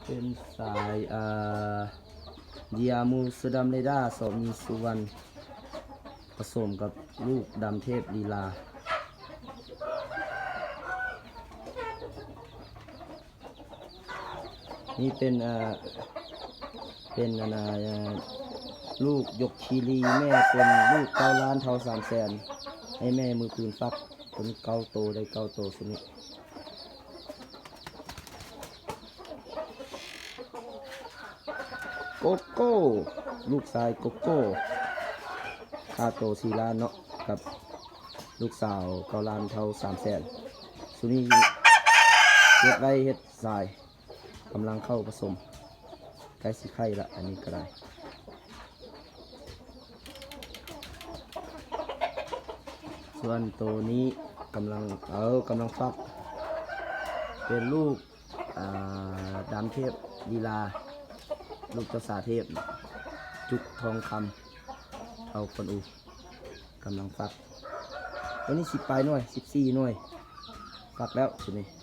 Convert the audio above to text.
ເປັນສາຍ ເອີ ເຢຍມູເສືອດຳເລດາ ສອງມີສຸວັນ ປະສົມກັບລູກດຳເທບລີລາ. ນີ້ເປັນ ເອີ ເປັນອັນນ່າ ເອີ ລູກຍົກຄີລີ ແມ່ເປັນລູກເກົ້າລ້ານເທົ່າສາມແສນ ໃຫ້ແມ່ມືປືນຟັກ ເປັນເກົ້າໂຕ ໄດ້ເກົ້າໂຕຊຸດນີ້. ໂກໂກ້ ລູກຊາຍໂກໂກ້ ຄ່າໂຕສີ່ລ້ານເນາະ ກັບລູກສາວເກົ້າລ້ານເທົ່າສາມແສນ. ຊຸດນີ້ເກັບໄວ້ເຮັດສາຍ ກຳລັງເຂົ້າປະສົມ ໃກ້ຊິໄຂ່ລະ ອັນນີ້ກໍໄດ້. ສ່ວນໂຕນີ້ກຳລັງ ເອີ ກຳລັງຟັກ ເປັນລູກ ອ່າ ດຳເທບລີລາ ລູກເຈົ້າສາເທບ ຈຸກທອງຄຳ ເທົ່າກວນອູ ກຳລັງຟັກ. ໂຕນີ້ສິບປາຍໜ່ວຍ ສິບສີ່ໜ່ວຍ ຟັກແລ້ວໂຕນີ້.